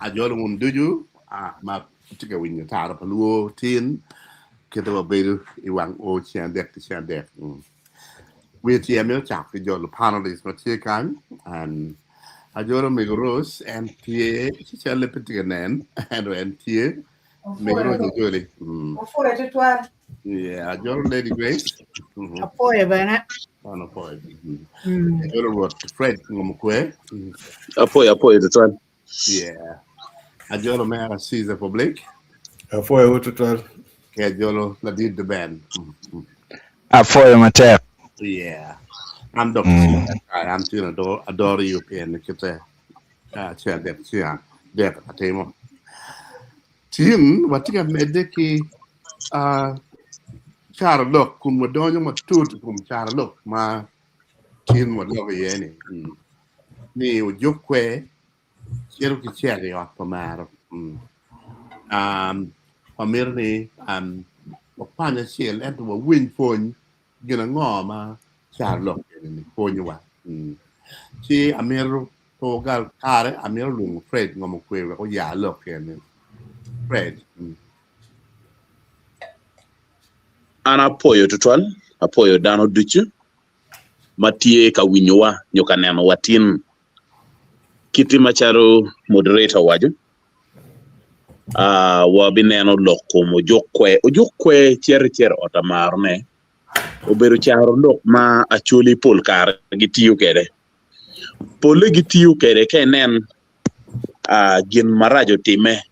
Ajolo wun ducu ma tye ka winyo tara pa luo tin kite wabedo i wang o ceng adek ki ceng adek. Wiye tye amito cako ki jolo panelist ma tye kany. Ajolo Mego Rose en tye ci calle pe tye ka nen ento en tye. Mego Rose ajoli. Opwoyo tutwal. Yeah, ajolo Lady Grace. Apwoyo bene. An apwoyo. Ajolo Rwot Fred Ngomukwe. Apwoyo apwoyo tutwal. Yeah. Ajolo Mera Caesar Public. Apwoyo tutwal. Ki ajolo Ladit The Ben. Apwoyo matek. Yeah. An dok mm. an tye adoro adoro European kite ceng adek ceng adek atimo. Tin watye ka medde ki caro lok kun wadonyo matut i kom caro lok ma tin waloko iye ni ni ojuk kwe cito ki cito i ot pa maro. Wamito ni wakwany acel ento wawiny pwony gin ango ma caro lok eni pwonyowa. Ci amito pe wugal kare amito lwongo Fred ngom okwe wek oya lok eni. Fred. An apwoyo tutwal, apwoyo dano ducu ma tye ka winyowa nyo ka nenowa tin. Kiti macalo moderator owaco, ah, wabineno lok kom ojuk kwer. Ojuk kwer cito icito i ot amarone, obedo caro lok ma Acholi pol kare gitiyo kwede. Polle gitiyo kwede ka inen ah, gin marac otimme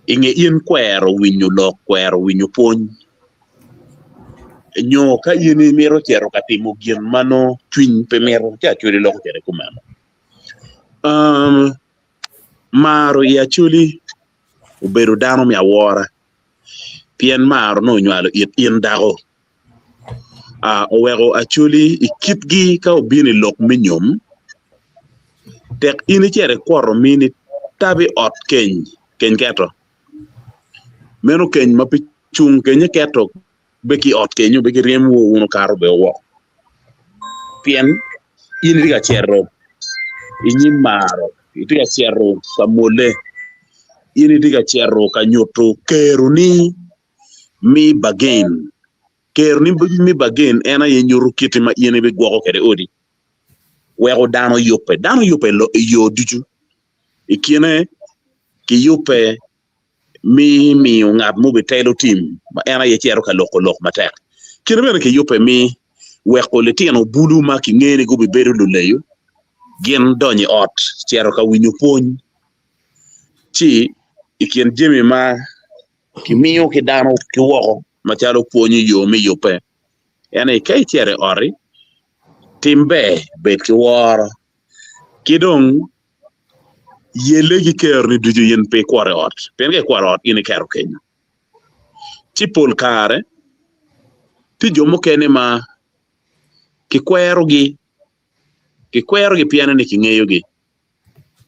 i nge in kwero winyo lok, kwero winyo pwony, nyo ka in imito cito ka timo gin ma nongo cwiny pe mito, ci Acholi loko kwede kumeno. Um, maro i Acholi obedo dano me awora pien maro nongo onywalo it in dako. Ah, oweko Acholi i kitgi ka obino i lok me nyom, tek in icito ikwoto mini tabi ot keny, keny keto. Meno keny ma pe cung, kenye keto be ki i ot kenyo be giryemo wun okato be woko. Pien in itye ka cito i nyim maro, itye ka cito ka mwole, in itye ka cito ka nyuto keroni me bargain. Keroni me bargain en aye nyuto kiti ma in ibigwoko kwede odi. Weko dano yubbe. Dano yubbe i yo ducu. I kine kiyubbe me miyo ngat mo bitelo tim ma en aye cito ka loko lok matek. Kine bene kiyubbe me weko litino bulu ma kingeyo ni gubibedo luleyo gin donyo i ot cito ka winyo pwony. Ci i kin jami ma kimiyo ki dano ki woko macalo pwony i yo me yubbe en aye ka icito i ot-ti tim ber bed ki woro ki dong yelle ki keroni ducu in pe ikwoto i ot pien ka ikwoto i ot in iketo kenyo. Ci pol kare tye jo mukene ma kikwerogi kikwerogi pien ni kingeyogi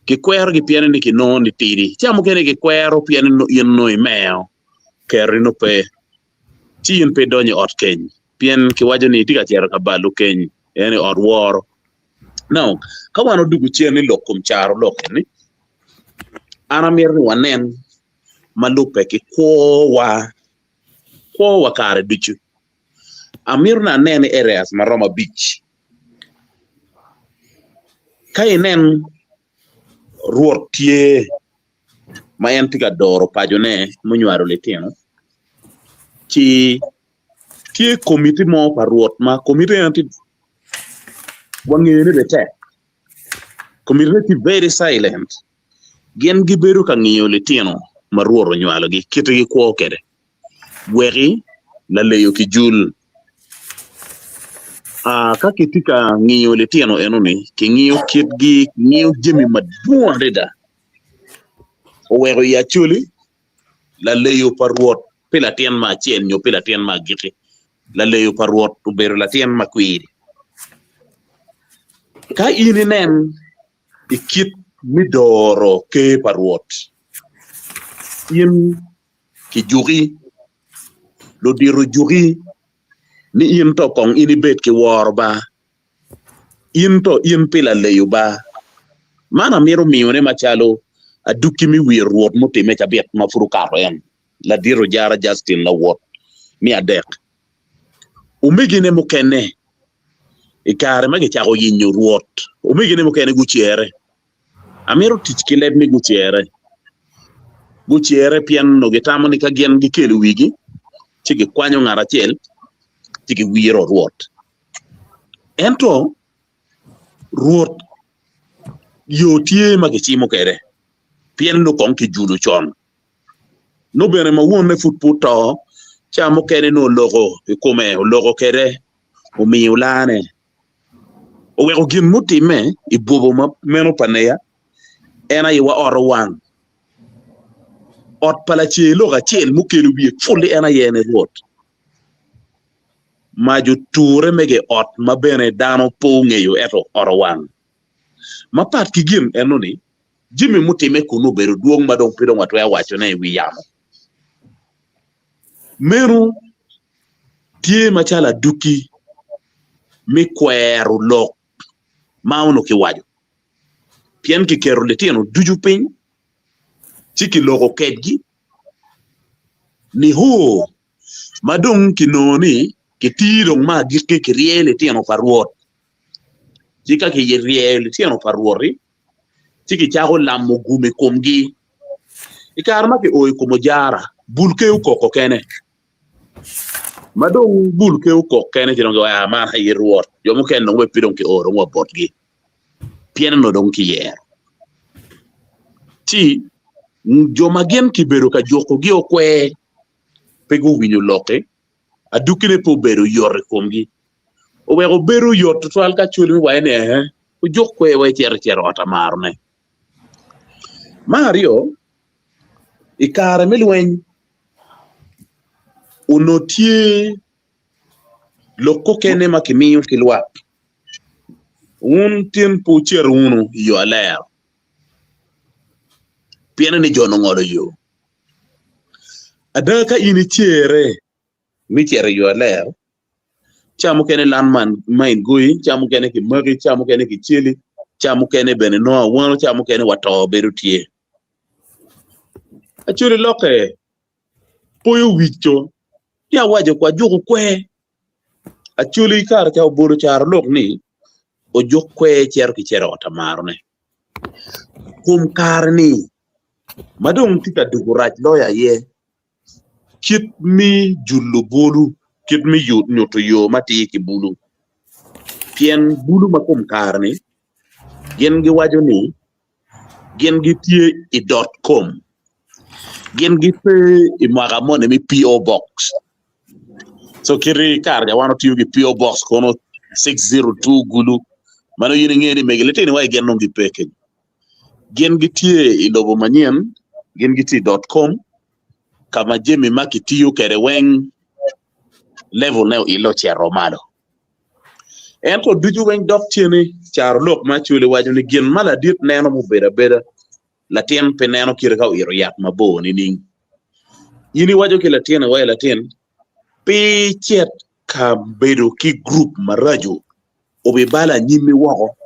kikwerogi pien ni kinongo ni tidi ca mukene kikwero pien ni in nongo imeo keroni nongo pe ci in pe idonyo i ot keny pien kiwaco ni itye ka cito ka balo keny en i ot woro. Now, ka wan odwogo cen i lok kom caro lok eni, an amito ni wanen ma lubbe ki kwowa, kwowa kare ducu. Amito ni anen i areas ma romo abic. Ka inen Rwot tye ma en tye ka doro pacone munywalo litino, ci tye komiti mo pa Rwot ma komiti eno tye wangeyo ni bene tek komitine tye very silent gin gibedo ka ngiyo litino ma Rwot onywalogi kite gikwo kwede weki laleyo ki jul ka kitye ka ngiyo litino enoni kingiyo kitgi kingiyo jami madwong adada oweko i Acholi laleyo pa Rwot pi latin me acel nyo pi latin me agikki. Laleyo pa Rwot obedo latin makwiri. Ka in inen i kit me doro ker pa Rwot, in kijuki, ludito juki ni in to kong in ibed ki woro ba, in to in pi laleyo ba. Man amito miyone macalo. Adukki me wiro Rwot mutimme cabit ma pud okato en, Ladit Ojara Justin Lawot me adek. Omegine mukene i kare ma gicako yenyo Rwot, omegine mukene gucere. Amito tic ki leb ni gucere. Gucere pien onongo gitamo ni ka gin gikelo wigi ci gikwanyo ngat acel ci giwiro Rwot. Ento Rwot yo tye ma kicimo kwede pien nongo kong kijulo con. Nongo bene ma wonne pud pe oto, ca mukene nongo oloko i kome, oloko kwede, omiyo lane. Oweko gin mutimme i bwobo ma meno pa Neya en aye wa ot owang. Ot pa lacer lok acel mukelo wiye puli en aye ni Rwot. Mac oture mege i ot ma bene dano pe ongeyo ento ot owang. Mapat ki gin eno-ni, jami mutimme kunnu obedo dwong ma dong pe dong watwero wacone i wi yamo. Meno tye macalo adwogi me kwero lok ma onongo kiwaco, pien kiketo litino ducu piny ci kiloko kedgi nio ma dong kinongo ni kitiyo dong me agikki kiryeyo litino pa Rwot. Ci ka kiryeyo litino pa Rwot-ti, ci kicako lamo gum i komgi. I kare ma kio i kom ojara, bul ker okoko kene. Ma dong bul ker okok kene ci dong giwaco, 'Aa, man aye Rwot. Jo mukene dong pe dong kioro wa botgi, pien onongo dong kiyero. Ci jo ma gin kibedo ka jukogi okwer, pe guwinyo lokki, adukkine pe obedo yot i komgi. Oweko bedo yot tutwal ka cwali me waco ni, Ehe, wujuk kwer wa icito icito ot amarone. Me aryo, i kare me lweny, onongo tye lok mukene ma kimiyo ki lwak. Wun tin pe wucito wunu i yo alero, pien ni jo-nu ongolo yo. Ada ka in icere me cito i yo alero, ca mukene lan main goyi, ca mukene kimaki, ca mukene kiceli, ca mukene bene nongo awano, ca mukene wa to bedo tye. Acholi lokke poyo wic co ni awaco kwa juko kwer. Acholi kare ca obolo caro lok ni ojuk kwer cito ki cito ot amarone. Kom kare ni ma dong tye ka dugo rac loyo aye kit me julo bulu, kit me nyuto yo matir ki bulu. Pien bulu ma kom kare-ni gin giwaco ni gin gitye i dot kom, gin gipe i mwaka moni me PO box. So kit kare ca wan otiyo ki PO box kono 602 Gulu ma nongo in ingeyo ni megi litini wa i gin nongo gipe kenyo. Gin gitye i lobo manyen, gin gitye i dot kom ka ma jami ma kitiyo kwede weng level ne oilo ocito malo. Ento ducu weng dok cene caro lok ma Acholi waco ni gin ma ladit neno mubedo abeda latin pe neno kite ka oito yat mabor nining. In iwaco ki latin iwaci latin pe icit ka bedo ki gurup maraco obibalo anyimmi woko.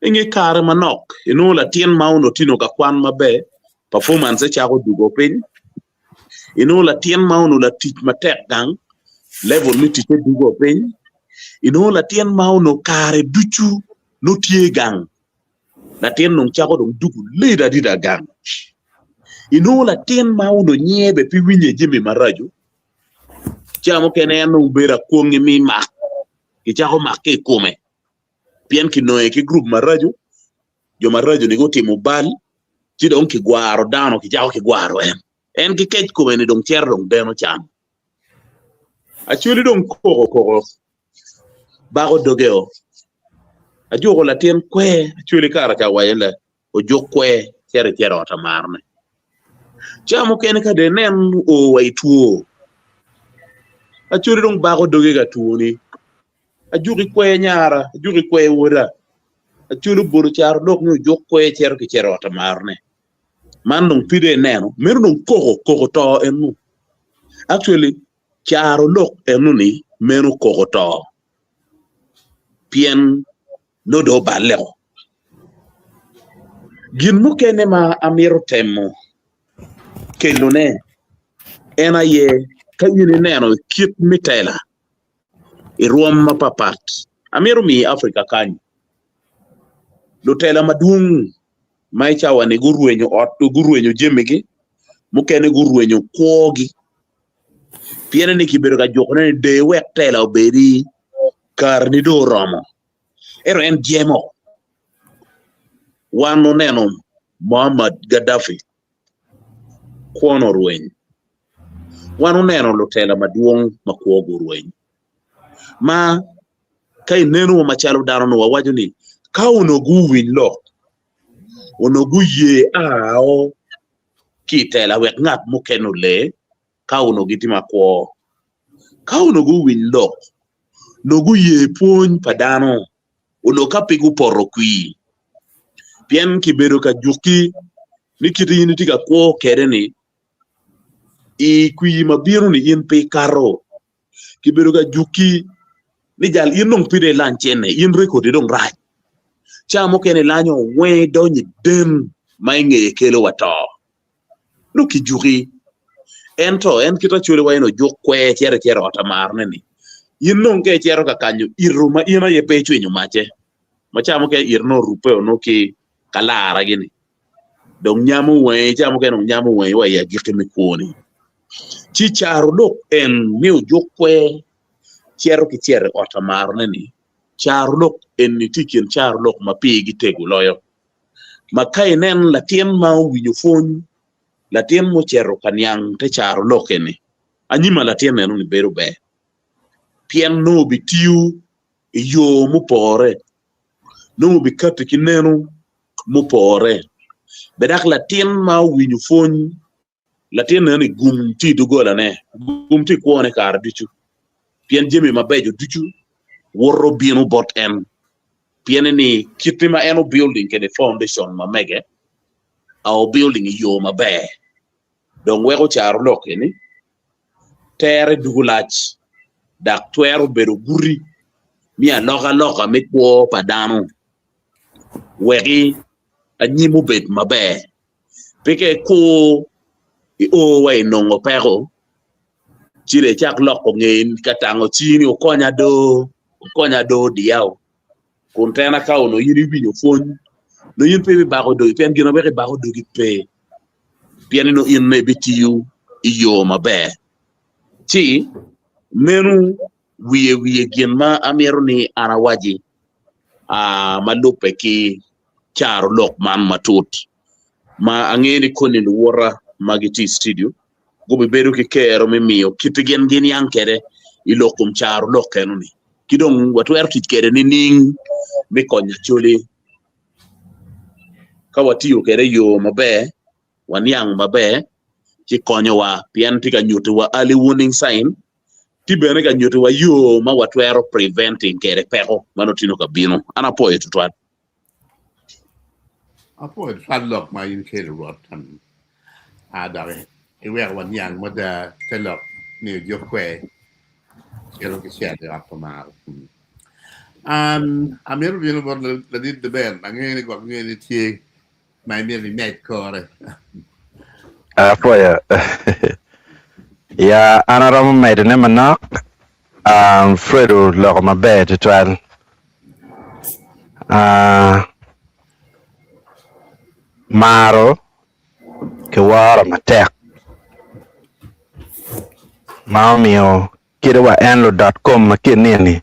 I nge kare manok, inongo latin ma onongo tino ka kwan maber, performance-e cako dugo piny. Inongo latin ma onongo latic matek gang, level me ticce dugo piny. Inongo latin ma onongo kare ducu nongo tye gang, latin dong cako dong dugo late adada gang. Inongo latin ma onongo nyinge bene pe winyo jami maraco, Ca mukene en dong bedo akwongi mi mak, kicako makke i kome pien kinonge ki gurup maraco, jo maraco-ni gutimo bal ci dong kigwaro dano, kicako kigwaro en. En ki kec kome-ni dong cito dong deno can. Acholi dong koko koko bako doge-o. Ajuko latin kwer, Acholi kara ca owaco ni ojuk kwer cito icit i ot amarone. Ca mukene ka dong inen oo wa i two, Acholi dong bako doge ka twoni, Ajuki kwer nyara, ajuki kwer woda. Acholi obolo caro lok ni ojuk kwer cito ki cito i ot amarone. Man dong pide ineno, meno dong koko, koko to eno. Actually, caro lok eno-ni meno koko to pien nongo dong oballe-o. Gin mukene ma amito temo kelone en aye ka in ineno kit me tela i rwom mapapat. Amito miyi Africa kany lutela madwong ma i cawa-ni gurwenyo ot, gurwenyo jamigi, mukene gurwenyo kwogi pien ni kibedo ka jukone ni der wek tela obedi kareni dong oromo ento en jemo. Wan oneno Muammar Gaddafi kwone orweny, wan oneno lutela madwong ma kwogi orweny ma ka inenowa macalo dano nongo wawaco ni ka onongo guwiny lok onongo guye ao ki i tela wek ngat mukene ole ka onongo gitye makwo. Ka onongo guwiny lok onongo guye pwony pa dano onongo ka pe gupoto kwir pien kibedo ka juki ni kit in itye ka kwo kwede-ni i kwir ma bino-ni in pe ikato. Kibedo ka juki ni jal in dong pe dong ilany cente in rekodi dong rac ca mukene ilanyo weng idonyo i den ma i ngeye kelo wa to. Nongo kijuki ento en kit acwali wa en ojuk kwer cito icito i ot amarone ni in dong ka icito ka kanyo ito ma in aye pe icwinyo mace ma ca mukene ito nongo orubbe nongo ki kalara gini dong nyamo wangi ca mukene dong nyamo wangi wa i agikki me kwoni ci carolok en ni ojuk kwer cito ki cito i ot amarone ni carolok eni tye i kin carolok ma pigi tego loyo. Ma ka inen latin ma owinyo pwony, latin mucito ka niang te caro lok eni, anyim ma latin eno-ni bedo ber pien nongo obitiyo i yo mupore, nongo obikati ki neno mupore. Be dok latin ma owinyo pwony Latin neno ni gum tye i doggolane, gum tye i kwone kare ducu, pien jami mabeco ducu woto bino bot en. Pien ni kite ma en obuilding kwede foundation ma mege, a obuilding i yo maber. Dong weko caro lok eni tere dugo lac dok twero bedo guti me alokaloka me kwo pa dano weki anyim obed maber. Pe ka ikur io wa i nongo peko, ci dong icak loko ngeyi ka tango cingi ni wukonya do, wukonya do odiya o. Kun tena ka onongo in iwinyo pwony, nongo in pe ibibako dogi pien gin ma weko ibako dogi pe, pien ni nongo in ibitiyo i yo maber. Ci meno wiye wiye gin ma amito ni an awaci ma lubbe ki caro lok man matut ma angeyo ni koni luwota ma gitye i studio gubibedo ki kero me miyo kit gin giniang kwede i lok kom caro lok eno-ni ki dong watwero tic kwede nining me konyo Acholi ka watiyo kwede i yo maber waniang maber ci konyowa pien tye ka nyutiwa early warning sign tye bene ka nyutiwa yo ma watwero preventing kwede peko ma nongo tye ka bino. An apwoyo tutwal. Apwoyo tutwal lok ma in ikelo Rwot a dok iweko waniang mada te lok ni ojuk kwer cito ki cito i ot pa maro. An amito bino bot ladit Deben angeyo ni gwok ngeyo ni tye ma imito imed kore. Apwoyo. Ya, an aromo medone manok. Um, Fred oloko maber tutwal. Uh, maro ki woro matek ma omiyo kadi wa en ludot kom ma kin nini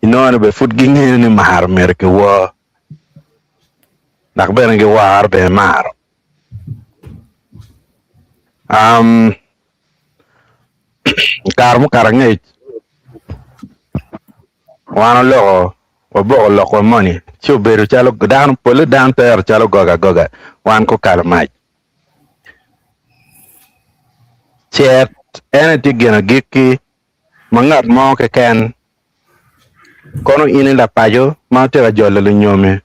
inongo ni bene pud gingeyo ni maro myero kiwor. Dok bene giworo bene maro. Um, i kare mukato angec, wan oloko, waboko lokwa moni, ci obedo calo dano, polle dano tero calo goga agoga, wan kukalo mac. Cet en aye tye gin agikki ma ngat mo keken Kono in i lapaco ma wutye ka jolo lunyomi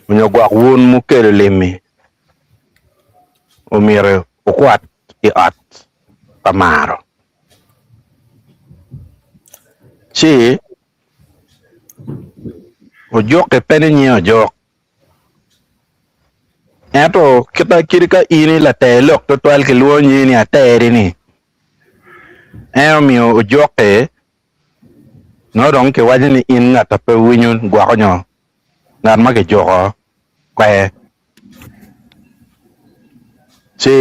onyo gwok wun mukelo lim-mi omyero wukwat i ot pa maro ci ojuki pe ni nyinge ojuk. Ento kita kadi ka in i later lok twatwal kilwongo nyingi ni ater-ri-ni, en omiyo ojukke nongo dong kiwaco ni in ngat a pe winyo gwoko nyo ngat ma kijuko kwer. Ci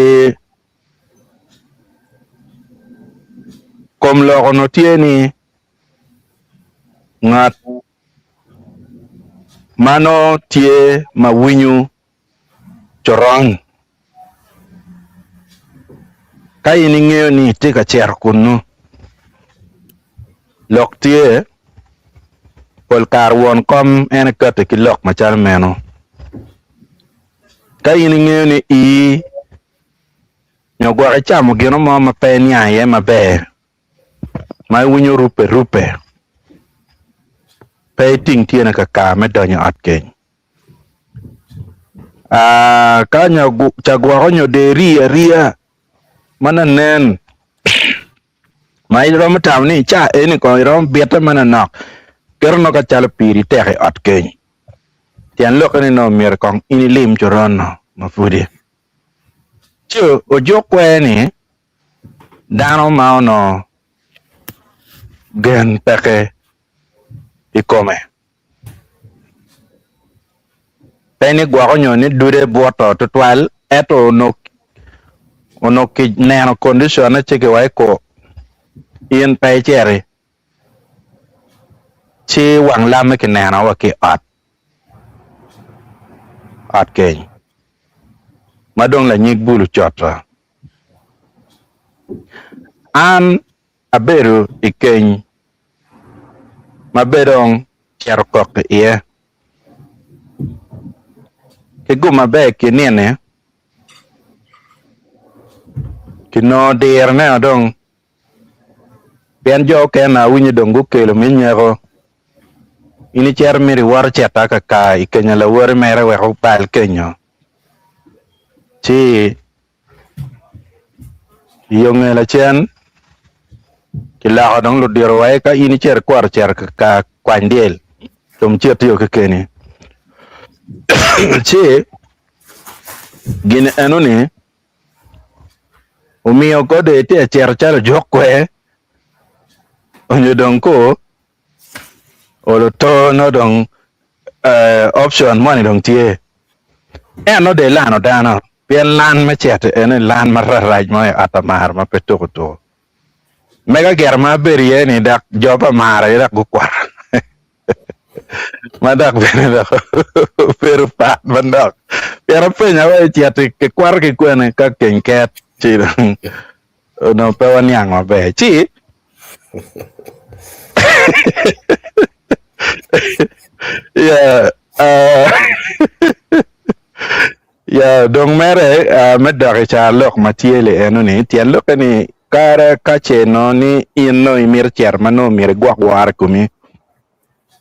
kom lok onongo tye ni ngat ma nongo tye ma winyo coron ka in ingeyo ni itye ka cito kunnu lok tye pol kare won kom en aye kati ki lok macalo meno ka in ingeyo ni ii nyo gwok icamo gin mo ma pe iniang iye maber ma iwinyo rubbe rubbe pe iting tyene kakar me donyo i ot keny. Ka cagwoko nyo dong iri ariya ma nanen ma iromo tamo ni ca eni kong iromo bite manonok keto nongo ka calo piri tek i ot keny tyen lokke ni nongo myero kong in ilim coron-nu ma pudi ci ojuk kwer ni dano ma onongo gen peke i kome. Pe ni gwoko nyo ni dude bwoto tutwal ento onongo kineno kondicone ci kiwaco ko in pe iciti ci wang lamme kineno wa ki i ot ot keny ma dong lanyig bul ocoto. An abedo i keny ma be dong cito kok iye. Ki gum maber ki nini, kinongo dirone dong pien jo okene awinyo dong gukelo me nyeko in icito myero iwot icita kakar i kenyo lawoti mere wek obal kenyo ci I yo nge lacen, kiloko dong ludito wa ka in icito ikwoto cito ka kwany dyel dong cit iyo kekeni ci gin enoni omiyo kode itye ka cito calo ojuk kwer onyo dong ko olo to nongo dong option moni dong tye ento dong ilano dano pien lan me cito eni lan mararac mo i ot amara ma pe tuko tuko mega gire ma abedo iye ni dok jo pa amara aye dok gukwata ma dok bene dok obedo pat manok pien apenya wa icito kikwato ki kwene ka keny ket ci dong onongo pe waniang maber ci yeah, uh, yeah, dong mere uh, me dok i carolok ma tye li eno-ni tyen lokke ni kare ka ce nongo ni in nongo imito cito ma nongo myero igwok woro i komi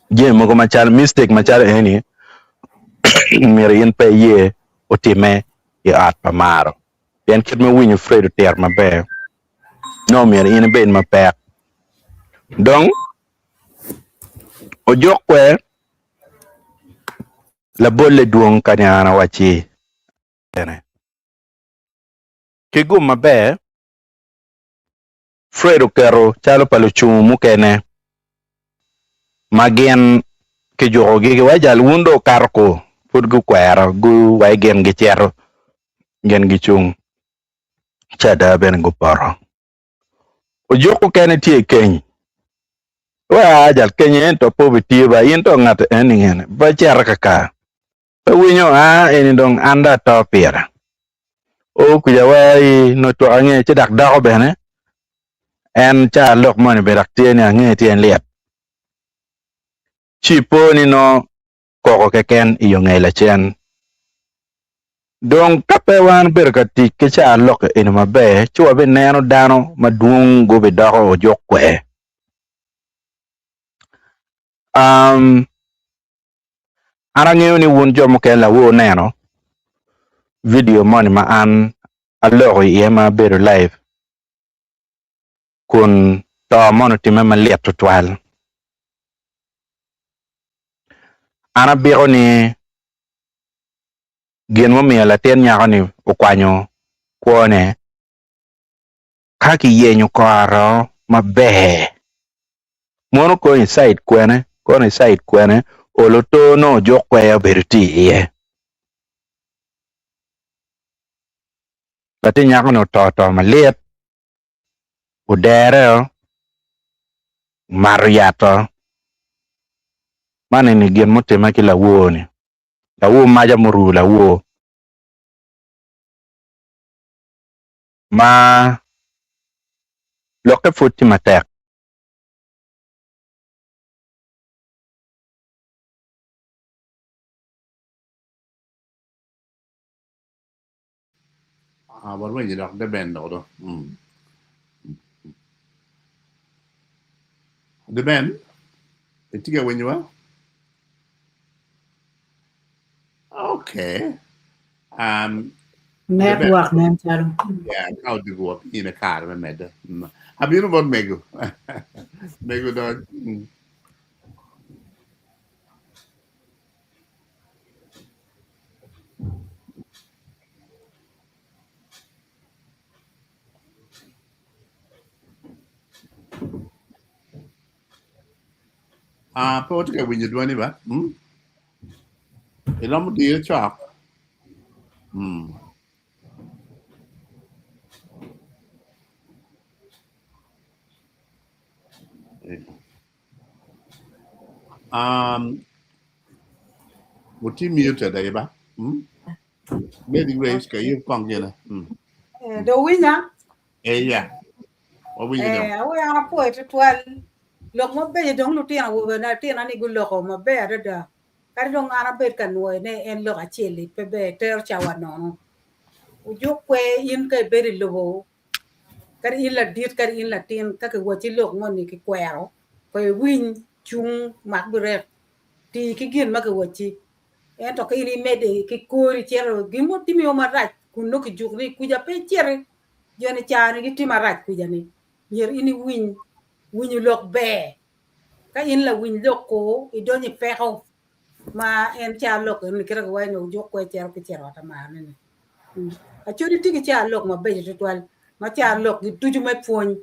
jami mogo macalo mistake macalo eni myero in pe iye otimme i ot pa maro. Pien kit ma winyo Fred otito maber, nongo myero in ibed mapek. Dong, ojuk kwer labolle dwong ka ni an awacci bene. Ki gum maber, Fred oketo calo pa lucungu mukene ma gin kijukogi giwaco jal wun dong wukato ku pud gukwero guwaco gin gicito gin gicung ci ada bene gupoto. Ojuk mukene tye i keny wa jal keny ento pe obitiyo ba in to ngat eni ngene pe cito kakar pe winyo aa eni dong an dong ato pire o kuca wa i nongo twak ange ci dok doko bene en ca lok moni bene dok tye ni ange tye en lyet ci ipo ni nongo koko keken i yo nge lacen. Dong ka pe wan obedo ka tic ki ca lok eni maber ci wabineno dano madwong gubidoko ojuk kwer. Um, An angeyo ni wun jo mukene lawu wuneno vidio moni ma an aloko iye ma abedo live kun to moni otimme malit tutwal. An abiko ni. Gin mumiyo latin nyako-ni okwanyo kwone, ka kiyenyo koro maber, mono kono i caid kwene, kono i caid kwene, olo to nongo ojuk kwer obedo tye iye. Latin nyako-ni oto to malit, odereo, omato yat-to, man eni gin mutimme ki lawor-ni. Lawor maca murubo lawor ma lokke pud tye matek. Warwenyo dok Deben dok do. Deben, itye ka winyowa? Okay. Um, Network nen calo. Yeah, ka odiko wa pine kare me medde. Abino bot mego. Mego dong. Ah, pe watye ka winyo dwani ba? Mm? Iromo diyo cok? Mm. Um, Wuti muted aye ba? Mm? Lady Grace, ka in kong gine. Mm. Eh, do winya? Eh, yeah. Wawinyo Eh, dong. awe an apwoyo tutwal. Lok mabeco dong lutino awobe na lutino ni guloko maber adada. Kadi dong an abed ka nwoyo ne en lok acel-li pe ber tero cawa nono. Ujuk kwe in ka ibedo i lobo kadi in ladit kadi in latin ka kiwacci lok moni kikwero pe iwiny cung mak birek ti ki gin ma kiwacci ento ka in imedde ki kori icito gin mo timiwa marac kun nongo kijuko ni kuca pe iciti joni caa-ni gitye marac kuca-ni myero in iwiny winyo lok ber ka in lawiny lok ku idonyo i peko ma en caa lok eni kite kiwaco ni ojuk kwe cito ki cito ot amar-ni. Acholi tye ki caa lok mabeco tutwal ma caa lok gi ducu me pwony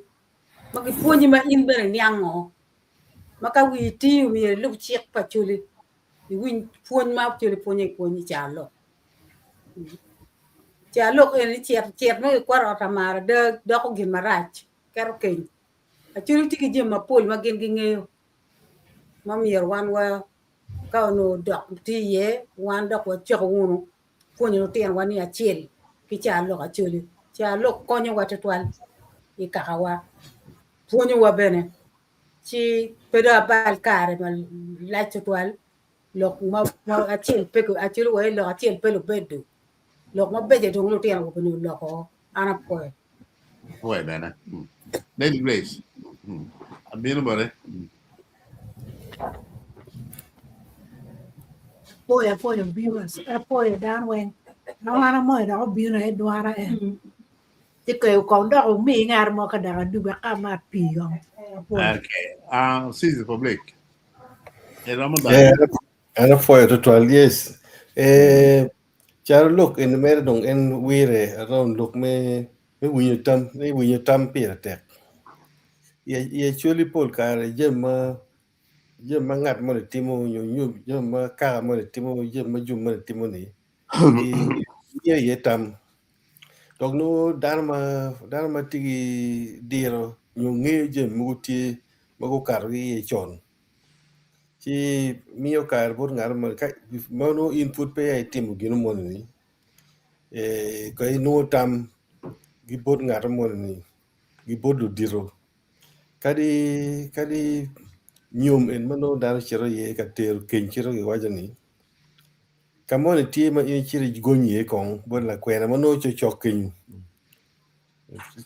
ma gipwonyi ma in bene iniang ngo ma ka wii tiyo myero ilub cik pa Acholi iwiny pwony ma Acholi pwonyo i pwony i caa lok. Caa lok eni cet cet ma kikwato ot amar ada doko gin marac keto keny. Acholi tye ki jami mapol ma gin gingeyo ma myero wan wa ka onongo dok tye iye wan dok wacako wunu pwonyo lutinowa ni acel ki car lok Acholi. Car lok konyowa tutwal i kakawa, pwonyowa bene ci pe dong abal kare malac tutwal lok ma acel pe Acholi waco ni lok acel pe lubedo lok mabeco dong lutino awobe ni oloko an apwoyo. Apwoyo bene. Lady Grace, abino bote. Apwoyo apwoyo viewers, apwoyo dano weng. An amoyo dok obino aye dwana en. Ci kweyo kong dok wumi ngat mo ka dok adube ka amat pii kong. Apwoyo. Okay. Caesar Public. Iromo dok. Eh, an apwoyo tutwal yes. Eh, calo lok eni mere dong en wire around lok me me winyo tam me winyo tam pire tek. I Acholi pol kare jami ma jami ma ngat moni timo nyo nyo jami ma kaka moni timo jami ma jum moni timo ni miyo iye tam dok nongo dano ma dano ma tye ki diro nyo ngeyo jami mogo tye ma gukato ki iye con ci miyo kare bot ngat moni ka ma nongo in pud peya itimo gino moni ni ka inongo tam ki bot ngat moni ni ki bot ludito kadi kadi nyom en ma nongo dano cito iye ka tero keny cito giwaco ni ka moni tye ma in icito igony iye kong bot lakwena ma nongo cokcok kenyo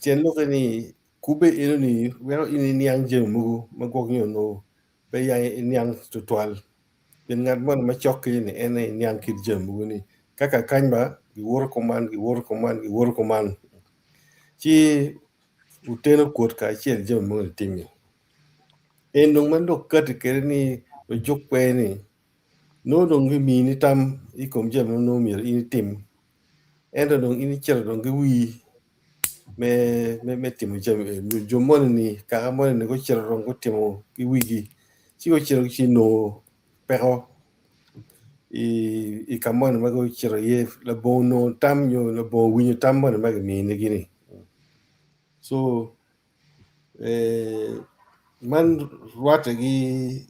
tyen lokke ni kubbe enoni weko in iniang jami mogo ma gwok nyo onongo pe ya iniang tutwal pien ngat moni macok kenyo ni en aye niang kit jami mogo ni kaka kany ba giwoto kuman giwoto kuman giwoto kuman ci wuteno kwot kacel jami mogo ni timme. En dong ma lok kati kwede ni ojuk kwer ni. Nongo dong gimini tam i kom jami ma nongo myero in itim, ento dong in icito dong ki wii me me timo jami eni. Jo moni-ni kaka moni-ni gucito dong gutimo ki wigi ci gucito ci nongo peko i ka moni ma gucito iye labongo nongo tam nyo labongo winyo tam moni ma kiminigi-ni. So man rwatte ki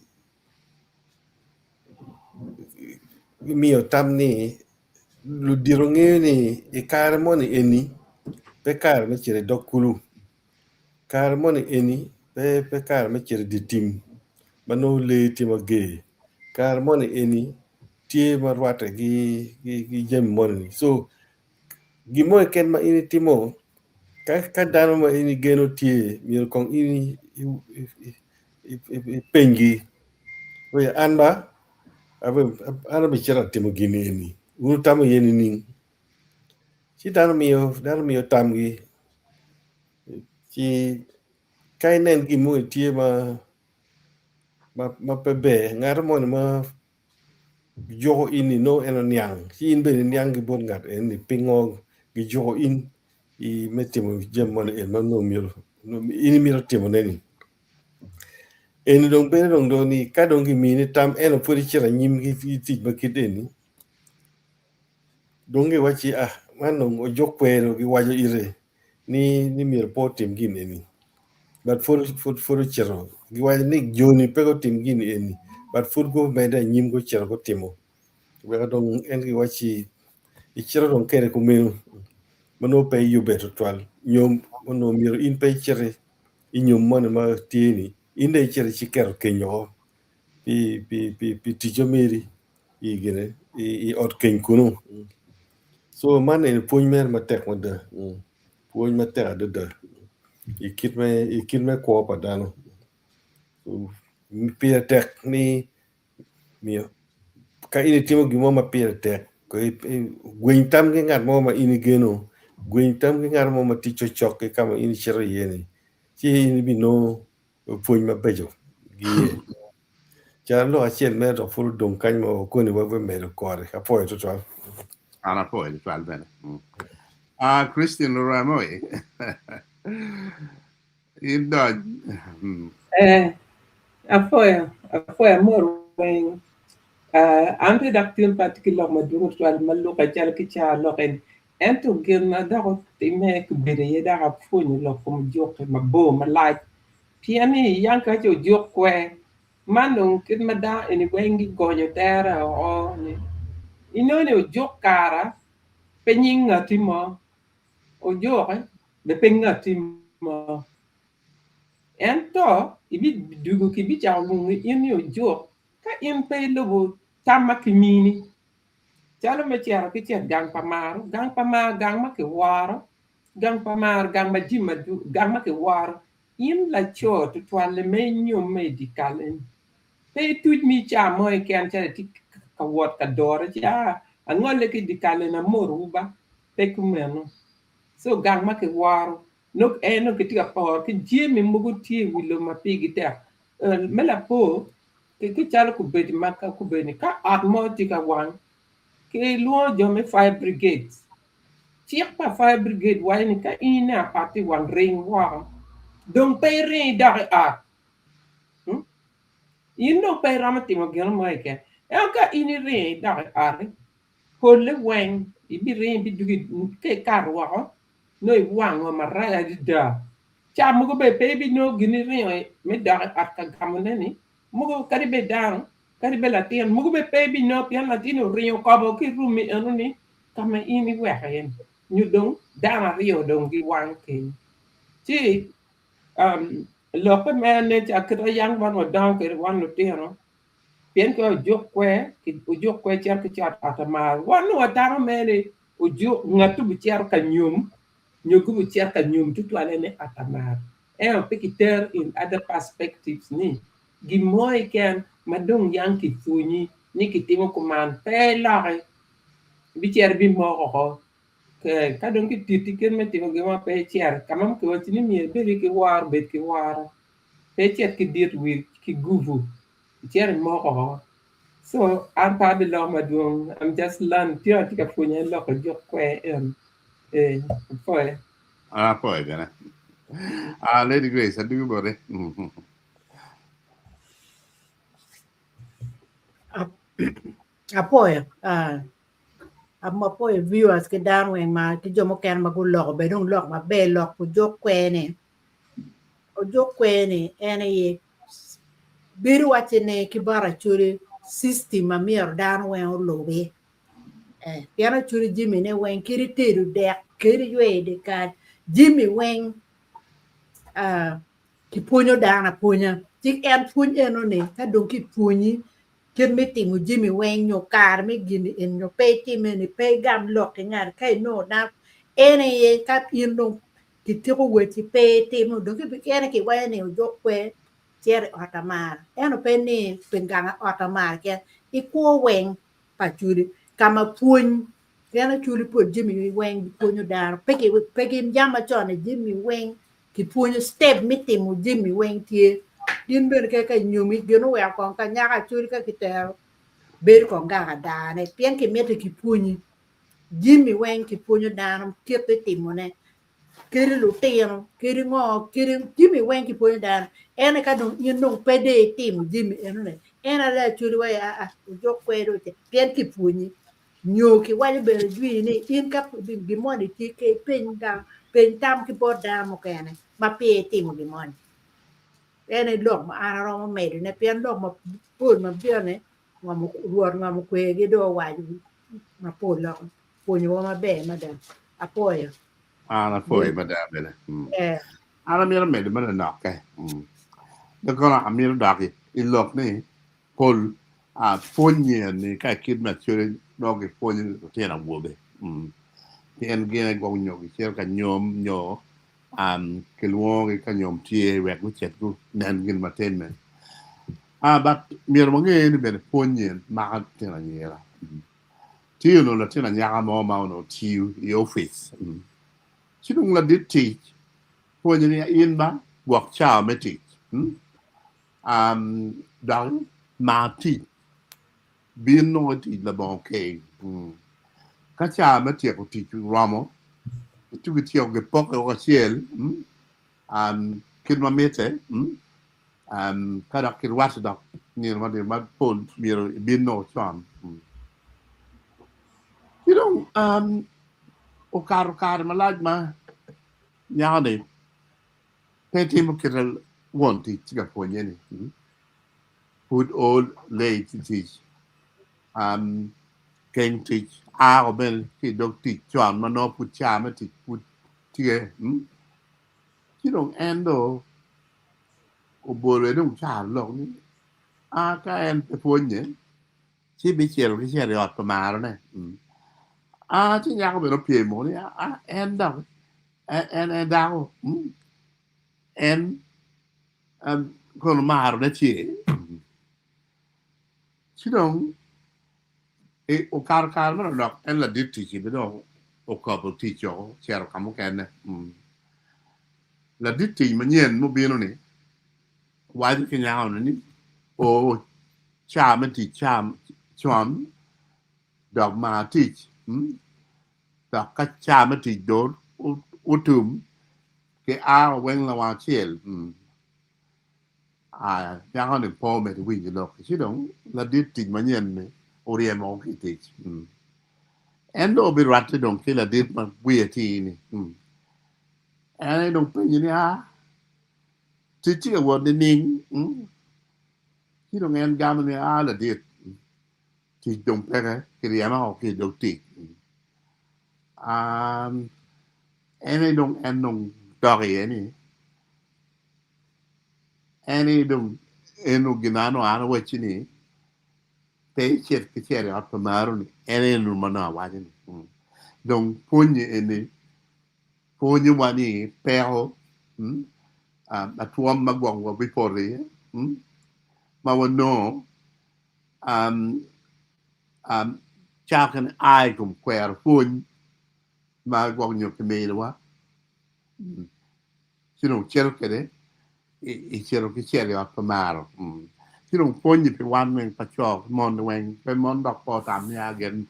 miyo tam ni ludito ngeyo ni i kare moni eni pe kare me cito i dog kulu. Kare moni eni pe kare me cito i dye tim ma nongo lee tye mager kare moni eni tye ma rwatte ki jami moni so gin mo keken ma in itimo ka dano ma in igeno tye myero kong in ipenygi an ba an abicito atimo gin eni wun wutamo iye nining? Ci dano miyo tamgi ci ka inen gin moni tye ma pe ber ngat moni ma juko in ni nongo en oniang ci in bene iniang ki bot ngat eni pingo gijuko in me timo jami moni eni ma nongo myero in imito timone ni. Eni dong bedo dong dong ni ka dong kimini tam ento pud icito anyim ki tic ma kit eni dong giwacci ah man dong ojuk kwero giwaco ite ni ni myero pe otim gin eni but pud pud pud ocito giwaco ni joni pe gutim gin eni but pud gumedde anyim gucito gutimo weko dong en giwacci icito dong kede kumeno ma nongo pe iyubbe tutwal nyo onongo myero in pe iciti i nyom moni ma tye ni in dong icito iciketo keny woko pi pi pi pi ticca meri i gine i ot keny kunu. So man eni pwony mere matek mada, pwony matek adada i kit me i kit me kwo pa dano. Pire tek ni miyo ka in itimo gin mo ma pire tek gweny tam ki ngat mo ma in igeno, gweny tam ki ngat mo ma tye cokcok ki ka ma in icito iye ni ci in ibinongo pwony mabeco ki iye. Calo lok acel mere dok pud odong kany ma wakoni wa medo kore. Apwoyo tutwal. An apwoyo tutwal bene. Ah, Christine Luremo in dony. Eh, apwoyo, apwoyo amor weng. Uh, an pe dok tin pe atye ki lok madwong tutwal ma lukke calo ki caa lok eni. Ento gin ma dok otimme kibedo iye dok apwonyo lok kom ojukke mabor malac. Pien ni yang ka ce ojuk kwer, man dong kit ma dano eni weng gigonyo tere oko ni inongo ni ojuk kara pe nying ngati mo, ojuke bene pe ngati mo. Ento ibidwogo kibicako lwongi in ni ojuk ka in pe ilubo tam ma kimini. Calo me cito ki cet gang pa maro, gang pa maro gang ma kiworo, gang pa maro gang ma jami madwong gang ma kiworo. In laco tutwalle ma inyomme i dye kal eni, pe ituc mi caa mo keken calo itye ka wot ka dore ci aa angolle ki i dye kal eni amorowu ba, pe kumeno. So gang ma kiworo nongo en nongo kitye ka poro ki jami mogo tye i wi lobo ma pigi tek. Me lapor, ki calo kobedi ma kobedi ni ka ot mo tye ka wang kilwongo jo me fire brigade cik pa fire brigade waco ni ka in ineno ot tye wang ring woko dong pe iring idok i ot in dong pe iromo timo gin mo keken ento ka in iringo idok i ot-ti polle weng ibiringo ibidwogo ka ikato woko nongo iwango marac adada Ca mogo bene pe ibinongo gin iringo me dok i ot ka gamone-ni, mogo kadi bed dano, kadi bed latin, mogo bene pe ibinongo pien latin-ni oringo okobo ki i rum-mi enoni ka ma in iweko iye-ni, nyo dong dano aryo dong giwang kenyo. Ci lokke mere nen calo kit ma yam wan wadongo kwede wan lutino, pien ka ojuk kwer, ojuk kwer cito ki cot ot amaro, wan nongo watamo mere ni ojuk ngat obicito ka nyom nyo gubicito ka nyom tutwalle ni atamar, ento pe kitero in other perspectives ni gin mo keken ma dong yang kipwonyi ni kitimo kuman pe iloki ibicito ibimoko oko ka dong kititi kit me timo gin mo pe icito ka ma kiwaci ni myero ibed ki woro bed ki woro pe icit ki dit wil ki gubu icito imoko oko. So an pe abiloko madwong, I'm just learning, tye atye ka pwonye loko juk kwer eni. Eh, apwoye. An apwoye bene. Ah, Lady Grace, adwogi boti. Apwoyo, ah, apwoyo viewers ki dano weng ma ki jo mukene ma guloko bene dong lok maber lok ojuk kwer ni. Ojuk kwer ni en aye bedo wacci ni ki bot Acholi system ma myero dano weng olubi. Eh, pien Acholi jami ne weng kadi tedo dek, kadi yweyo dyekal, jami weng ah, kipwonyo dano apwonya. Ci en pwony eno ni ka dong kipwonyi kit me timo jami weng nyo kare me gini eni nyo pe itim eni pe igam lok ki ngat ka inongo dano en aye ka in dong Kitiko wecci pe itimo dong en aye kiwaco ni ojuk kwer cito i ot amara ento pe ni pi gang ot amara keken i kwo weng pa Acholi ka ma pwony pien Acholi pol jami weng gipwonyo dano pe ki yam macon ni jami weng kipwonyo step me timo jami weng tye gin bene kadi ka inyomi gin oweko kong ka nyako Acholi ka kitero bedo kong gang adane pien kimiti kipwonyi Jami weng kipwonyo dano kit me timone, kadi lutino, kadi ngo, kadi jami weng kipwonyo dano. Ento ka dong in dong pe dong itimo jami enoni, en aye acwali wa aa ojuk kwede oce pien kipwonyi. Nyo kiwaco bene jwi ni in ka gin moni tye ke ipeny dano, peny tam ki bot dano mukene ma peya itimo gin moni. En aye lok ma an aromo medone pien lok mapol ma bino-ni Rwot ngom okwergi dong owaco mapol lok pwonyowa maber mada. Apwoyo. An apwoyo mada bene. Eh. An amito medo me lanokke. Dok kono amito dok i lok ni pol pwonye ni ka kit me acwele nongo gipwonyo lutino awobe. Pien gin aye gwok nyo gicito ka nyom nyo kilwongogi ka nyom tye wek gucit gunen gin ma timme. Ah, but myero wange ni bene pwony nyen mako latin anyira. Tye onongo latin anyaka mo ma onongo tiyo i opic. Ci dong ladit tic pwonye ni in ba gwok cawa me tic. Um, dok mar tic. Bin nongo i tic labongo keng. Ka cawa me tyeko tic oromo, itugo ityeko gipoke woko acel, um, kit ma mitte. Ka dok kirwatte dok nino ma nino mapol myero ibin nongo con. Ci dong okato kare malac ma nyako-ni pe timo kite won tic tye ka pwonye-ni. Pud o late i tic, keng tic ao bene ki i dog tic con ma nongo pud ca me tic pud tye. Ci dong en dong obolo dong carolok ni, A ka en pe pwonye, ci bicito ki cito i ot pa marone. A ci nyako bene opyemo ni, A en dok en en dako, en kono marone tye. Ci dong okato kare manok dok en ladit ticci bene dong okobo tic woko ocito ka mukene. Ladit tic manyen mubino-ni owaco ki nyako-ni ni, O ca me tic ca con dok mar tic, dok ka ca me tic dong otum ki a weng lawang acel. Nyako-ni pe omedo winyo lok-ki, ci dong ladit tic manyen-ni oryemo woko ki i tic. En dong obirwatte dong ki ladit ma wiye atir-ni. En aye dong penye ni, Aa, tic tye ka wot nining? Ci dong en gamo ni, Aa, ladit, tic dong peke, kiryema woko ki i dog tic. En aye dong en dong dok iye ni, En aye dong eno gin ma nongo an awacci ni pe icit ki cito i ot pa maroni, en aye eno ma nongo awaco ni. Dong pwonye eni pwonyowa ni peko atwom ma gwok wabipoto iye ma wanongo cako ni a i kom kwero pwony ma gwok nyo kiminiwa. Ci dong cito kwede, icito ki cito i ot pa maro. Ci dong pwonyi pi wan weng pa co ki mon weng pe mon dok pe otam ni a gin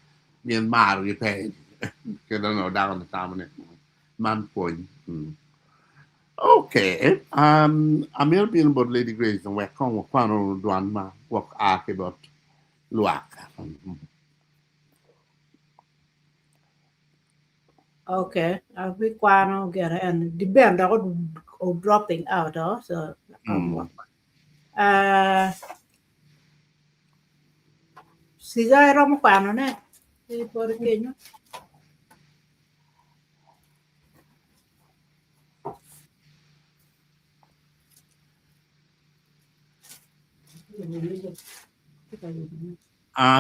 gin marogi pe kit onongo dako ni tamo ni man pwony. Mm. Okay, um, amito bino bot Lady Grace wek kong wakwano dwan ma gwok a ki bot lwak. Okay, abikwano gire en dibend dok o dropping out oh, so um, uh, Siga iromo kwanone ki boti kenyo.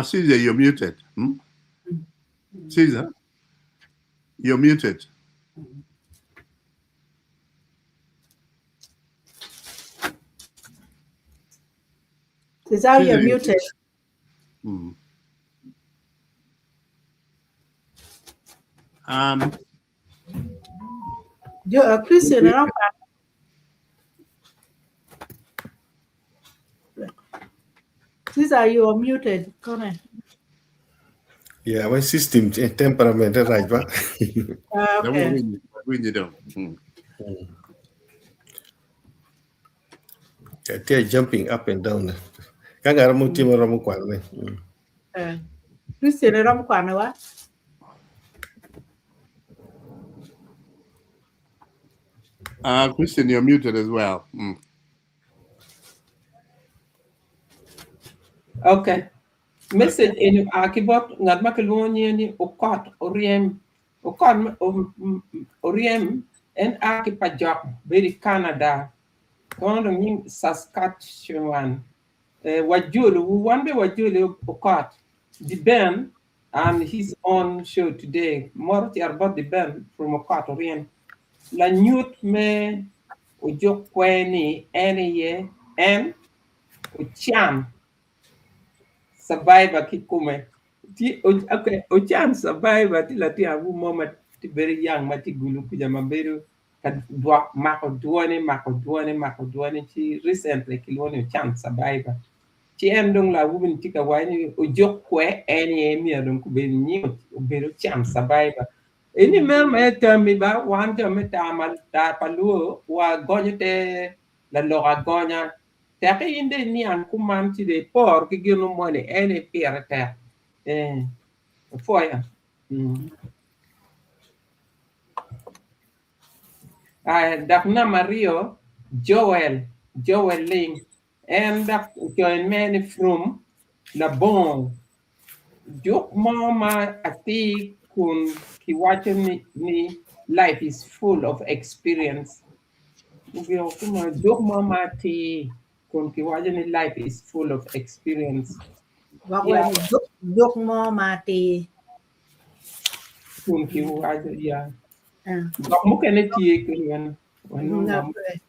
Caesar, you're muted. Hmm? Caesar, you're muted. Caesar, you're muted. Jo, Christian, iromo kwano. Caesar, you are muted. Kone. Yeah, my system temperament rac ba. Ah, okay. Winyi dong. Tye jumping up and down. Ka ngat mo tye ma romo kwanone. Eh. Christian iromo kwano wa? Christian, you're muted as well. Okay. Message eni oa ki bot ngat ma kilwongo nyinge ni Okot Oryem. Okot Oryem en a ki pa jok bedo i Canada. Kono dong nying Saskatchewan. Eh, wajolowu, wan be wajoli Okot. Diben and his own show today. Moro ocito bot Diben from Okot Oryem. Lanyut me ojuk kwer ni en aye en Ocan Survivor kikome. Tye, okay, Ocan Survivor tye latin awobi mo ma tye bedo young ma tye gulu kuca ma bedo ka dwok mako dwone mako dwone mako dwone ci recently kilwongo ni Ocan Survivor. Ci en dong lawobi ni tye ka waco ni ojuk kwe en aye myero dong kubed nyinge obed Ocan Survivor. Eni meno mere tammi ba wan jo me tar pa luo wa gonyo te lalok agonya. Tek in dong iniang kuman ci dong iporo ki gin moni en aye pire tek. Ee, apwoyo. Mm. Ah, dok namba aryo, Joel, Joel Ling. En dok ocoyo mere ni from labongo juk mo ma atir kun kiwaco ni, ni life is full of experience. Ogiko kuma juk mo ma atir kun kiwaco ni life is full of experience. Gwok Yeah. wek juk, juk mo ma atir. Kun kiwaco ya. Ah. Dok mukene tye kadi wan wanongo Nga-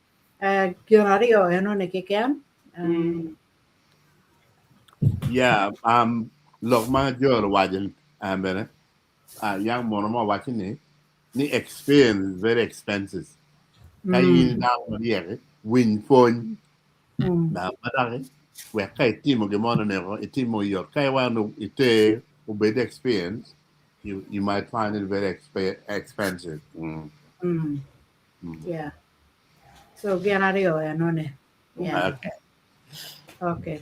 eh, Gin aryo enoni keken. Ah, Mm. Yeah, lok ma Joel owaco um, bene, uh, yang mono mo owaco ni, ni experience is very expensive. Ka in dano maryek, winy pwony. Na ma dok wek ka itimo gin mo oneko itimo oyot. Ka iwano iter obed experience, you might find it very expensive. Yeah. So gin aryo enoni. Yeah. Okay. Okay.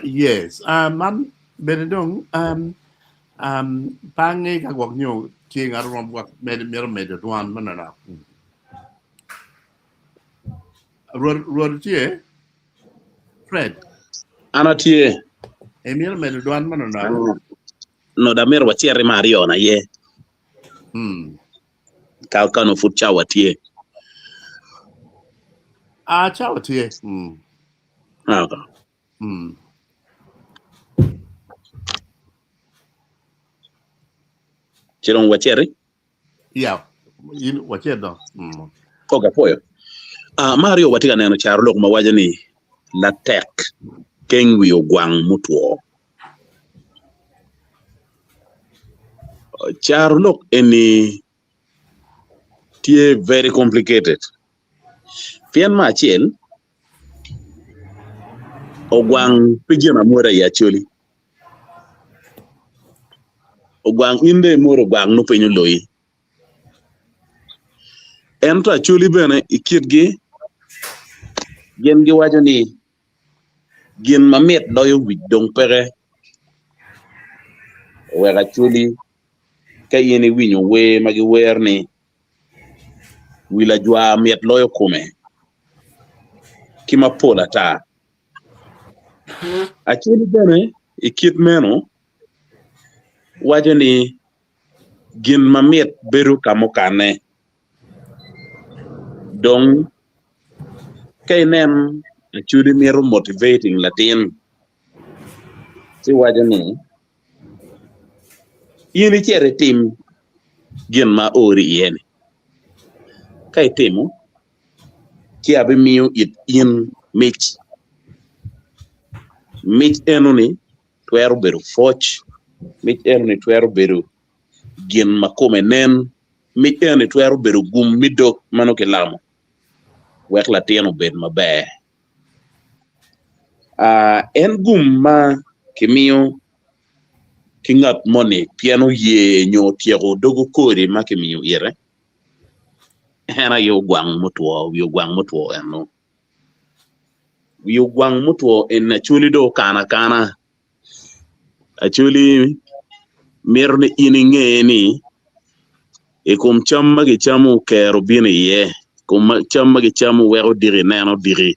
Yes. Man bene dong pe ange ka gwok nyo tye ngat mo gwok mito medo dwan me nonok. Rwot tye? Fred. An atye. Imito medo dwan me nonok? No, da myero wacit i me aryo na aye. Ka kano pud cawa tye. Ah, cawa tye. Ah, okay. Ci dong waciti? Yeah, in wacit dong. Ok, apwoyo. Ah, me aryo watye ka neno carolok ma waco ni latek keng wi ogwang mutwo. Carolok eni tye very complicated pien me acel Ogwang pe gin amwoda i Acholi. Ogwang in dong imwodo ogwang nongo piny oloyi. Ento Acholi bene i kitgi gin giwaco ni gin mamit loyo wic dong peke oweko Acholi ka in iwinyo wer ma giwero ni wi lajwa mit loyo kome ki mapol ata. Acholi bene i kit meno waco ni gin mamit bedo ka mukane. Dong ka inen Acholi mito motivating latin ci waco ni in icit itim gin ma aori iye-ni, ka itimo ci abimiyo it in mic, mic enoni twero bedo pwoc, mic enoni twero bedo gin ma kome nen, mic enoni twero bedo gum me dog ma nongo kilamo wek latin obed maber. En gum ma kimiyo ki ngat moni pien oye nyo otyeko dogo kodi ma kimiyo ite, en aye ogwang mutwo, wi ogwang mutwo eno. Wi ogwang mutwo eni Acholi dong okano akana, Acholi mito ni in inge ni i kom cam ma gicamo kero bino iye, i kom cam ma gicamo weko diki neno diki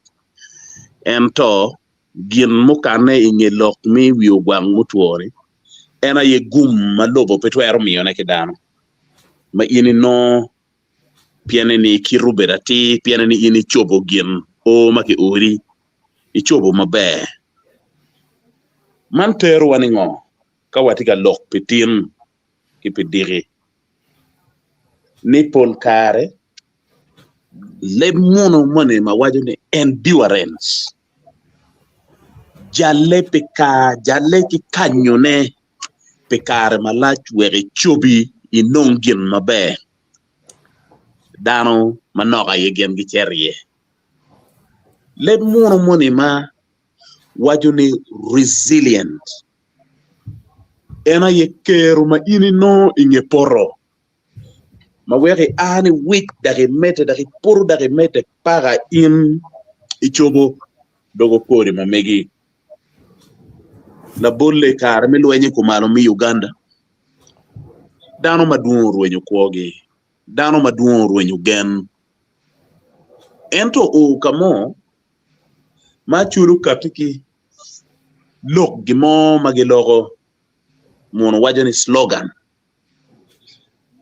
ento gin mukane i nge lok me wi ogwang mutwo-ni en aye gum ma lobo pe twero miyone ki dano ma in inongo pienne ni kiti obedo atir, pienne ni in icobo gin o ma kiori icobo maber. Man terowa ni ngo ka watye ka lok pi tin ki pi diki? Ni pol kare leb munu moni ma waco ni endurance jalle pi kare jalle ki kanyone pi kare malac wek icobi inong gin maber dano manok aye gin gicito iye. Leb munu moni ma waco ni resilient en aye kero ma in inongo i nge poto ma weko ia ni wic dok imedde dok ipoto dok imedde paka in icobo dogo kodi ma megi. Labolle i kare me lweny i kumalo me Uganda, dano madwong orwenyo kwogi, dano madwong orwenyo gen. Ento oo ka mo ma Acholi okatti ki lok gin mo ma giloko muno waco ni slogan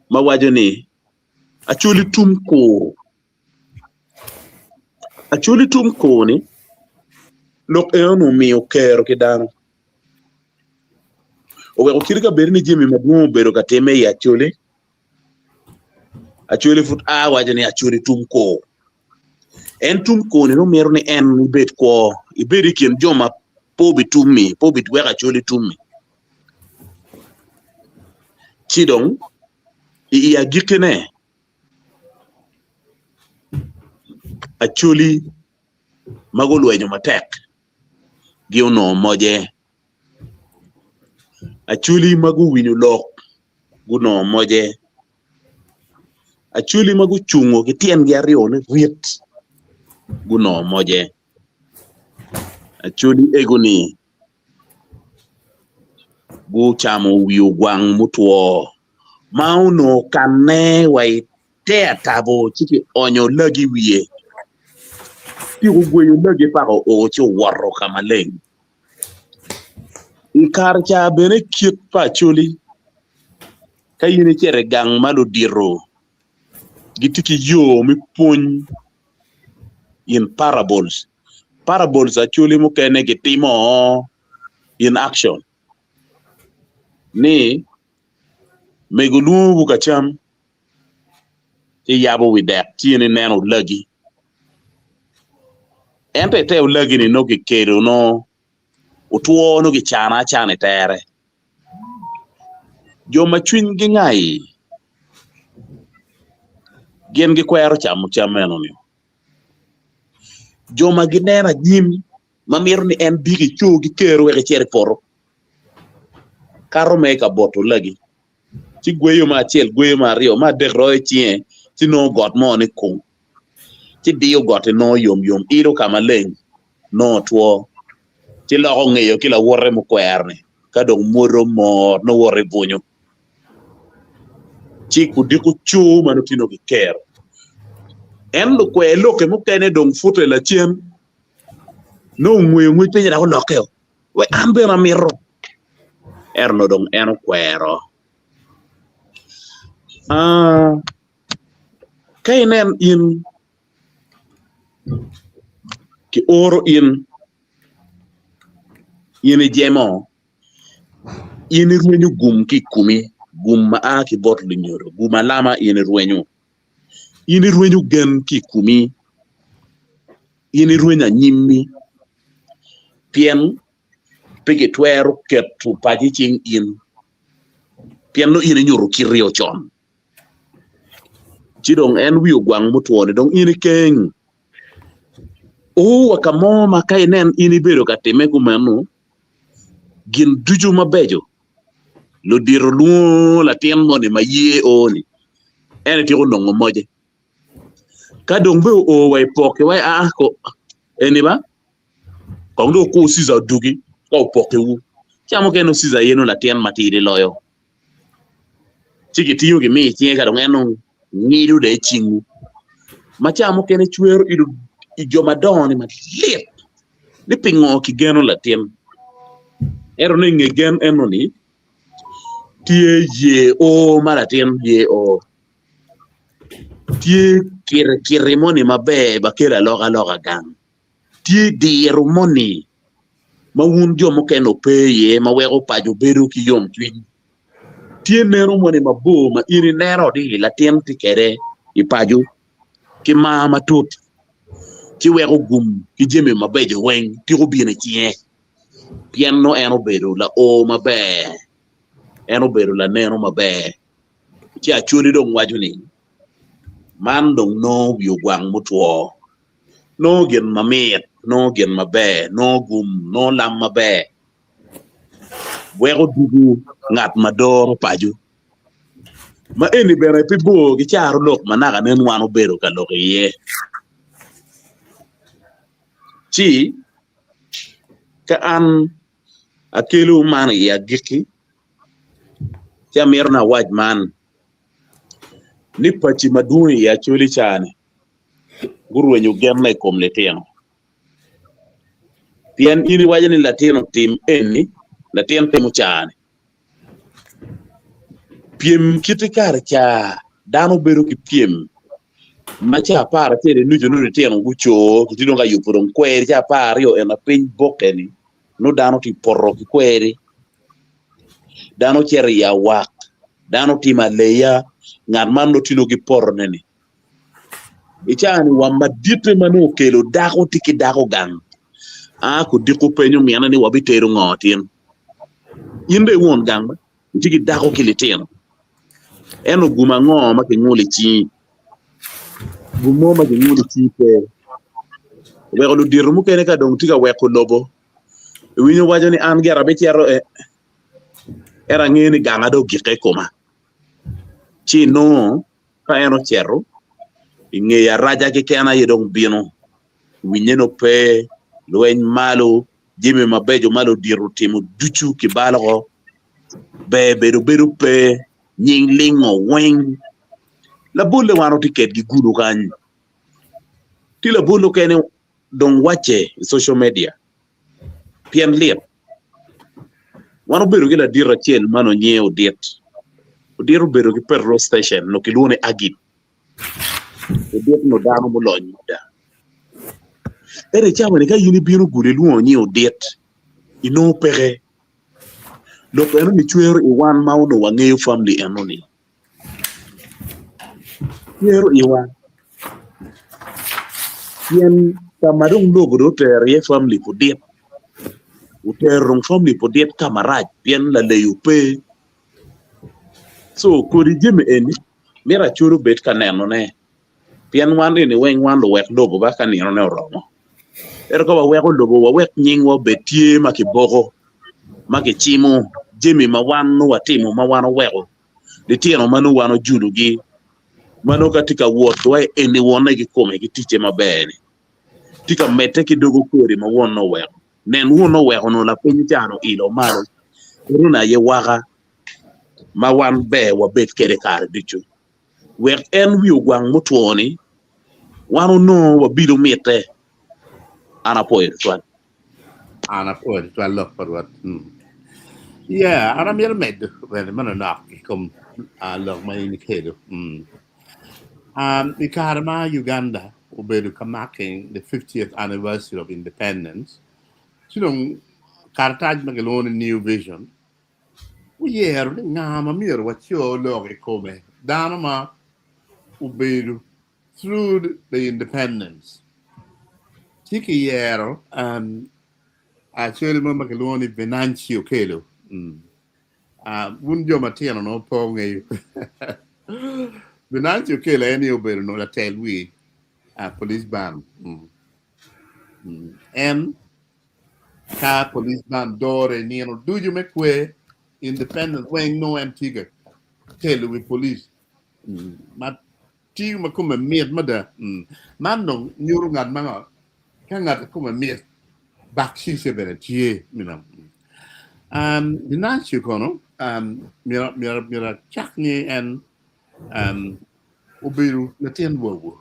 ma waco ni Acholi tum kur. Acholi tum kur-ni lok enoni omiyo kero ki dano oweko kit ka bed ni jami madwong obedo ka timme i Acholi, Acholi pud a waco ni Acholi tum kur. En tum kur-ni nongo mito ni en ibed kwo, ibed i kin jo ma pe obitummi, pe obiweko Acholi tummi. Ci dong i agikkine Acholi ma gulwenyo matek gi onongo moje, Acholi ma guwinyo lok gunongo moje, Acholi ma gucungo ki tyengi aryo ni rit gunongo moje, Acholi ego-ni gucamo wi ogwang mutwo ma onongo okanne wa i te atabo ci kionyo lagi i wiye ci ogweyo lagi paka oo ci owoto ka maleng. I kare ca bene kit pa Acholi ka in icito i gang ma ludito gitye ki yo me pwony in parables, parables Acholi mukene gitimo in action ni mego lwongowu ka cam ci yabo wi dek ci in ineno olagi ento ite olagi-ni nongo kikelo nongo otwo nongo kicano acana i tere jo ma cwinygi ngai gin gikwero camo cam meno-ni jo ma gineno anyim. ma mito ni en dik ico ki kero wek icit i poto kato me ka boto lagi ci gweyo me acel gweyo me aryo me adek royo cinge ci nongo got mo ni kung ci diyo got-ti nongo yom yom ilo ka maleng nongo otwo ci loko ngeyo ki lawote mukwero-ni ka dong mwodo mot nongo woto i bwunyu ci kudiko cur ma nongo tye nongo kikero en lukwer lokke mukene dong pute lacen nongo ongweyo ngwec pinye dok olokkeo wek an bene amito ento nongo dong en okwero. Ka inen in kioro in, in ijemo, in irwenyo gum ki i komi, gum ma a ki bot lunyodo, gum alama in irwenyo, in irwenyo gen ki i komi, in irwenyo anyimmi pien pe kitwero keto paco i cing in pien nongo in inyuto kiti-o con. Ci dong en wi ogwang mutwo-ni dong in ikeng. O wa ka mo ma ka inen in ibedo ka timme kumeno, gin ducu mabeco ludito lwongo latin moni ma ye o-ni, en ityeko nongo moce. Ka dong bene oo wa i poki wa aa ko eni ba kong dong okur Cica odugi ka opokiwu. Ca mukene Cica aye nongo latin matidi loyo. Ci kitingo gimiyo i cinge ka dong en dong ngido dong i cingwu. Ma ca mukene cwero i jo madongo ni malit ni pingo kigeno latin. Ento ni inge gen eno-ni tye ye o ma latin ye o. Tye kirikiri moni maber ma kelo alokaloka gang. Tye diro moni ma wun jo mukene wupe iye ma weko paco bedo ki yomcwiny. Tye neno moni mabor ma in ineno ni latin tye kwede i paco ki mar matut ci weko gum ki jami mabeco weng tiko bino i cinge pien nongo en obedo lao maber, en obedo laneno maber. Ci Acholi dong waco ni, Man dong nongo wi ogwang mutwo, nongo gin mamit, nongo gin maber, nongo gum, nongo lam maber, weko dugu ngat ma doro paco. Ma eni bene pe bor ki caro lok ma naka nen wan obedo ka lok iye. Ci ka an akelo man i agikki, Ci amito ni awac man, ni paci madwong i Acholi ca-ni gurwenyo genne i kom litino. Pien in iwaco ni latin otim eni, latin timo ca-ni. Pyem kit i kare ca dano bedo ki pyem ma ca aparacel inucu nongo litino guco gitye dong ka yubo dong kweri ca apararyo ena piny boke-ni nongo dano tye poto ki kweri. Dano cito i awak, dano timo aleya, ngat man nongo tye ki potone-ni. I caa-ni wa maditte ma nongo okelo dako tye ki dako gang a kudiko penyo mine ni wabitedo ngo tin? In dong i won gang ba itye ki dako ki litino ento gum ango ma kingulo i cingi? Gum mo ma kingulo i cingi pe. Oweko ludito mukene ka dong tye ka weko lobo Iwinyo waco ni an gira abicito e, ento angeyo ni ganga dong ogikke i koma. Ci inongo ka en ocito, i ngeye araca keken aye dong bino, winye nongo pe, lweny malo, jami mabeco ma ludito otimo ducu kibalo oko, ber bedo bedo pe, nying lingo weng. Labolle wan watye kedgi gudo kany. Tye labol mukene dong wacce i social media pien lit. Wan obedo ki ladit acel ma nongo nyinge Odit. Odit obedo ki petrol station nongo kilwongo ni Agip. Odit onongo dano mulony mada. Ento i cawa-ni ka in ibino gudo ilwongo nying Odit inongo peke. Lok eno-ni cwero i wan ma onongo wangeyo family eno-ni. Cwero iwa pien ka ma dong lobo dong otero iye famili pudit, otero dong famili pudit ka marac pien laleyo pe. Co kodi jami eni mito acol obed ka nenone pien wan eni weng wan luwek lobo ba ka ninone oromo. Ento ka waweko lobo wawek nyingwa obed tye ma kiboko, ma kicimo jami ma wan nongo watimo ma wan oweko litino ma nongo wan ojulugi ma nongo ka tye ka wot wa eni wonne kikome ki ticce maber-ni tye ka medde ki dogo kodi ma wonne oweko. Nen wonne oweko onongo lapiny can oilo malo. Enoni aye waka ma wan ber wabed kwede kare ducu. Wek en wi ogwang mutwo-ni wan onongo wabido mitte. An apwoyo tutwal. An apwoyo tutwal lok pa Rwot. Yeah, an amito medo bene manonok i kom lok ma in ikelo. I kare ma Uganda obedo ka marking the 50th anniversary of independence, ci dong karatac ma kilwongo ni New Vision guyero ni nga ma myero waco lok i kome, dano ma obedo through the independence. Ci kiyero acel mo ma kilwongo ni Venancio Okello. Wun jo matino nongo pe wungeyo. Venancio Okello en aye obedo nongo latel wi police band. En ka police band dore i nino ducu me kwer independence weng nongo en tye ka telo wi police ma tiyo ma kome mit mada. Man dong nyuto ngat ma ngo ka ngat kome mit bakcice bene tye you know. Venancio kono myero acak ni en obedo latin wogo.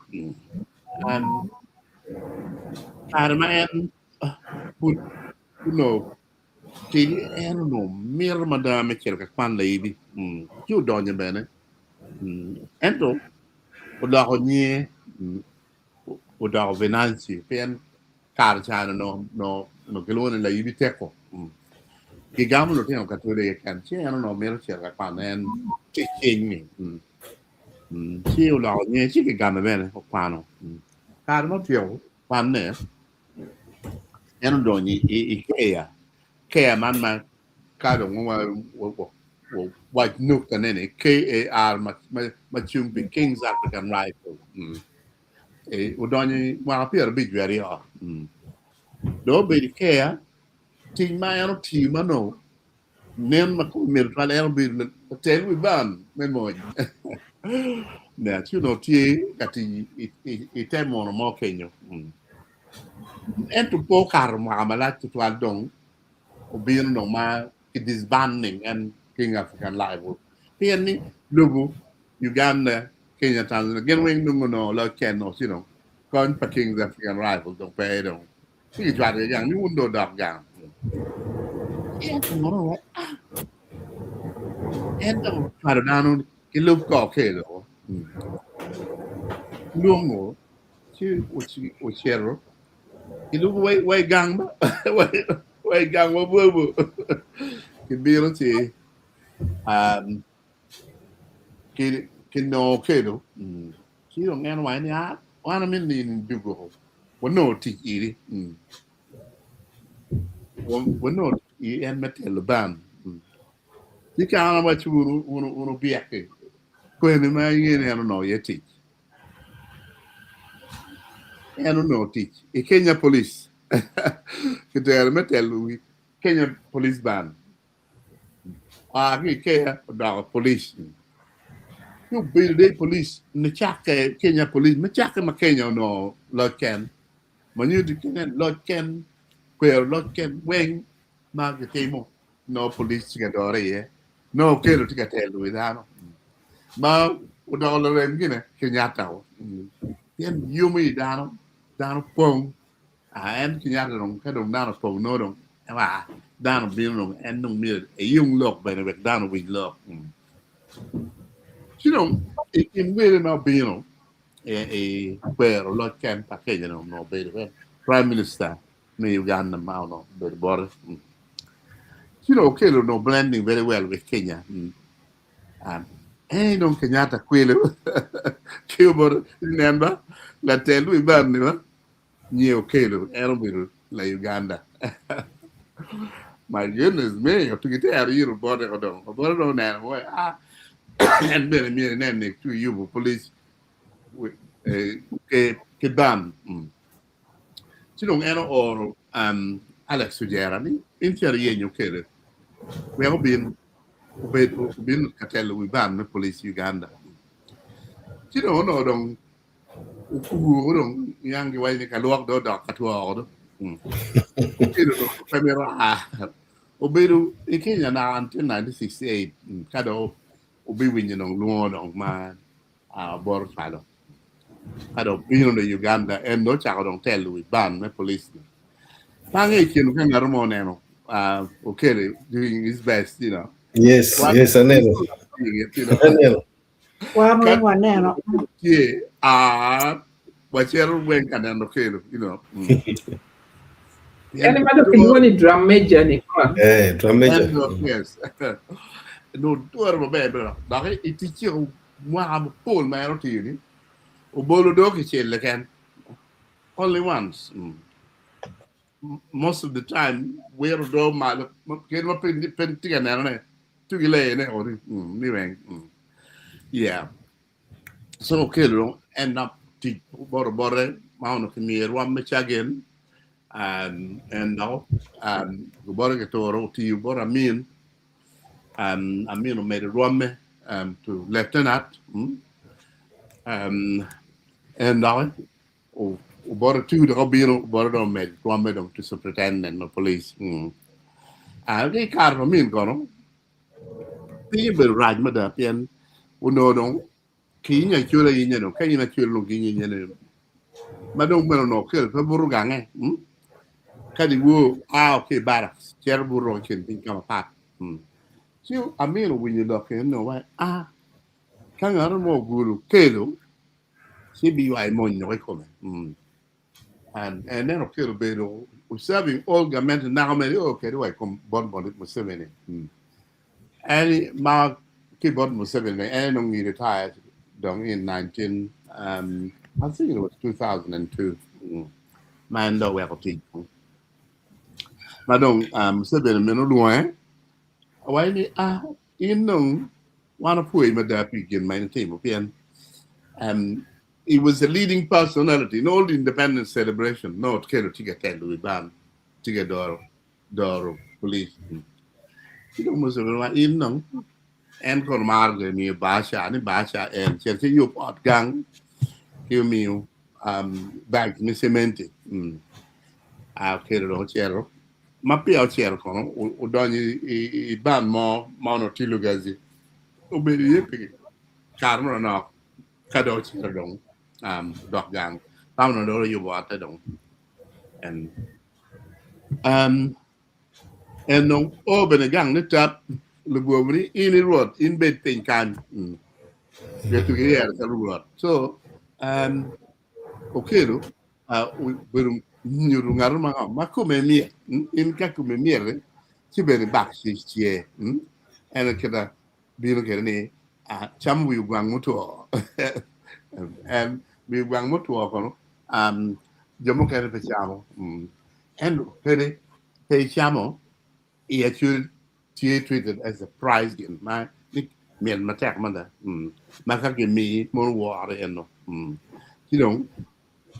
Kare ma en pud onongo tidi en onongo mito mada me cito ka kwan laibi ci odonyo bene ento oloko nyinge odoko Venancio pien kare ca onongo kilwongo ni laibi teko. Gigamo lutino Katoli keken ci en onongo mito cito ka kwano en tic cing-ni ci oloko nyinge ci kigame bene okwano. Kare ma otyeko kwanne en odonyo i keya, keya man ma ka dong wac nuktane ni KAR ma cung pi Kings African Rifle. Odonyo i mwaka 52. Dong obedo i keya, tic ma en otiyo ma nongo nen ma kome mit tutwal en obedo latel wi band me mony. Ci onongo tye ka tic i te muno mo kenyo. Ento pe okato mwaka malac tutwal dong obino dong ma ki disbanding en King African Live pien ni lobo Uganda, Kenya, Tanzania gin weng dong onongo loc ken-nu ci dong kony pa Kings African Rifles dong pe dong ci kicwalo ki gang ni wun dong wudok gang. En dong ocwalo dano ki lub kor kelo lwongo ci ocito Kilwongo wa i gang ba wa i gang wa bwobo kibino ci kinongo kelo ci dong en owaco ni a wan amito ni in idug wanongo tic iri wanongo tic iri en me telo band ci ka an awaco wun wubyek-ki kwene ma inge ni en onongo iye tic. En onongo tic i Kenya Police. Kitero me telo wi Kenya Police Band. Oa ki i Kenya odoko police. Ci obedo dong i police nicakke Kenya Police me cakke ma Kenya onongo loc ken. Ma nyuto ni loc ken, kwero loc ken weng ma kitimo nongo police tye ka dore iye, nongo Okello tye ka telo wi dano ma odoko larem gine Kenyatta o. Pien yomo i dano, dano pong. Ah, en Kenyatta dong ka dong dano opong nongo dong ah, dano bino dong en dong myero eyung lok bene wek dano owiny lok. Ci dong i kin wele ma obino i kwero loc ken pa Kenya ni onongo obedo prime minister me Uganda ma onongo obedo bote. Ci dong Okello onongo blending very well with Kenya. En dong Kenyatta kwelo ki obote nen ba latel wi band ni ba nye Okello en obedo la Uganda. My goodness me otugi tero yiro bote ko dong obote dong oneno wai ah en bene myero inen ni ci oyubo police ki band. Ci dong en ooro um, Alex Ojera ni in cito iyenyo Okello wek obin obed obin ka telo wi band me police Uganda. Ci dong onongo dong okugo dong niang giwaco ni kalwok dong odok ka twoko do. Okello dong pe mito a. Obedo i Kenya naka until 1968 ka dong obiwinyo dong lwongo dong ma bot ocwalo. Ka dong obino i Uganda en dong ocako dong telo wi band me police ni. Bange i kine ka ngat mo oneno Okello doing his best, you know. Yes, yes, aneno. Aneno. Wan weng waneno. Tye, ah, wacito weng ka neno Okello, you know. En ma dok kilwongo ni drum major ni kwa. Eh, drum major. En dok, yes. No, dwaro maber bene dok i ticce mwaka mapol ma en otiyo ni obolo doo kicel keken. Only once. Mm. Most of the time wiro doo malo kadi ma pe pe tye ka nenone tugi leyone ori mm, ni weng. Mm. Yeah. So Okello dong end up tic bote bote ma onongo kimiye rwom me cagin um, and dok um, bote kituro otiyo bot Amin um, Amin omedo rwomme um, to lieutenant mm, um, and dok obote tu dok obino bote dong omedo rwomme dong to superintendent of police. Mm. Uh, ki kare pa Amin kono piny obedo rac mada pien onongo dong kiinyo acol ainya dong ka in acol dong kiinyo inya ni ma dong meno onongo Okello pe buto gange mm? ka diwor a ki i barracks cito buto i kin piny ka mapat mm. Ci Amin owinyo lok eni owaco a ka ngat mo ogudo Okello ci biywayo mony dok i kome mm. And en Okello obedo serving all gamente naka mere o kede wa i kom bot Museveni mm. En ma ki bot Museveni en onongo he retired dong in 19 um, I think it was 2002 mm. ma en dong oweko tic ma dong um, Museveni meno olwonge owaco ni ah in dong wan opwoyi mada pi gin ma in itimo pien um, he was a leading personality in all the independence celebration no Okello tye ka telo wi band tye ka doro doro police ci dong Museveni owaco in dong en kono maro gire miyo bahasha ni bahasha en cito ci yub ot gang ki omiyo um, bag me cementi mm. Ah, Okello dong ocito ma peya ocito kono odonyo i band mo ma onongo tye Lugazi obedo iye pi kare mo manok ka dong ocito dong um, odok gang ma onongo dong oyubo otte dong en um, en dong o bene gang ni tap lubwobo ni in i rwot in bed piny kany mm. Getu giyero calo rwot so um, Okello uh, obedo nyuto ngat ma ma kome myet mm? In ka kome myet ci bene bak tye mm? En kita bino kede ni uh, camo wi ogwang mutwo en wi ogwang mutwo kono um, jo mukene pe camo mm. Ento kede pe icamo i actually tye treated as a prize gin ma ni mit matek mada mm. Ma ka gimiyi mono wore eno mm. Ci dong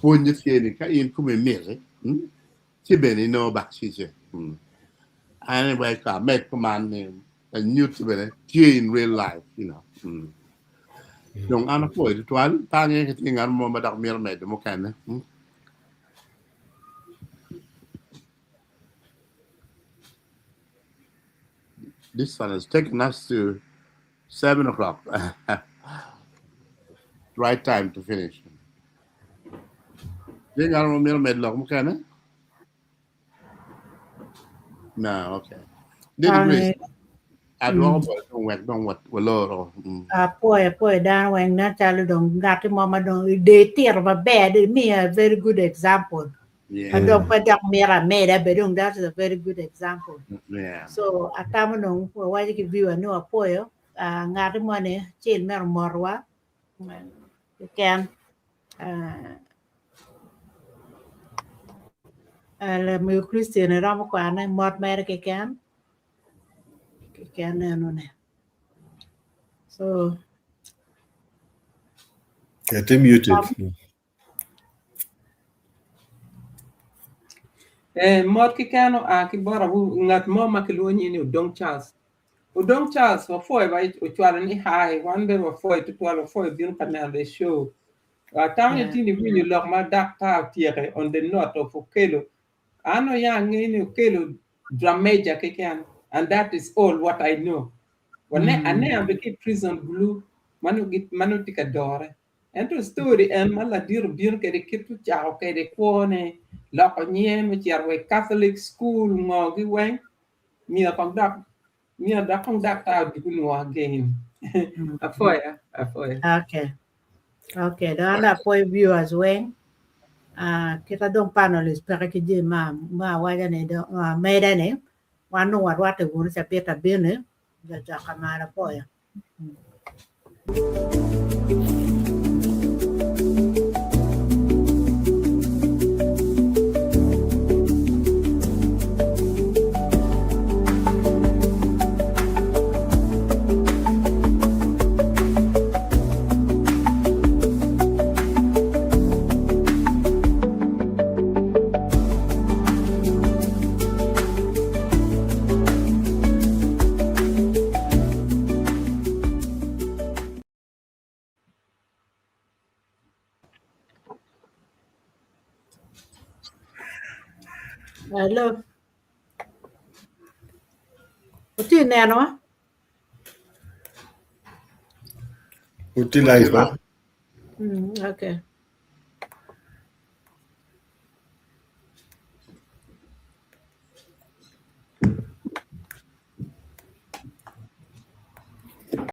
pwonye tye ni ka in kome miti mm, ci bene inongo bakcice mm. Anyway, ka med kuman ni lanyut bene tye in real life, you know. Mm. Dong an apwoyo tutwal, pe angeyo ka tye ngat mo ma dok mito medo mukene. Mm. This one has taken us to 7 o'clock. Right time to finish. Tye ngat mo mito medo lok mukene? No, okay. Lady Grace, adwoko bote dong wek dong waloro. Mm. Apwoyo apwoyo dano weng nen calo dong ngati mo ma dong de itito maber de imiyo a very good example. Ma dong pe dok mito ameda be dong that is a very good example. So atamo dong wawaco ki viewer ni wapwoyo ah, ngati mo ni acel mere omotowa keken. Ah, ah, Lamego Christian iromo kwane mot mere keken keken enone. So Kete muted. Eh, mot keken oa ki bot awu ngat mo ma kilwongo nyinge ni Odong Charles. Odong Charles wapwoyo ba ocwalo ni hi, wan bene wapwoyo tutwal, wapwoyo bino ka neno the show. Atamo ni tin iwinyo lok ma daktar otyeke on the note of Okello. An oya angeyo ni Okello drum major keken and that is all what I know. Wane aneno bene ki i prison bulu ma nongo tye ka dore. Ento story en ma ladit obino kwede kit ocako kwede kwone, loko nyinge me cito wa i Catholic school ngo gi weng, myero kong dok myero dok kong daktar odwogi nwo again. Apwoya, apwoya. Okay. Okay, dong an apwoyo viewers weng. Ah, kita dong panelists peke ki jami ma ma awaca ni dong ah, meda ni wan dong warwatte wunu cabit abino jo cok amalo apwoyo. Hello. Wutye nenowa? Wutye live ba? Mm, okay.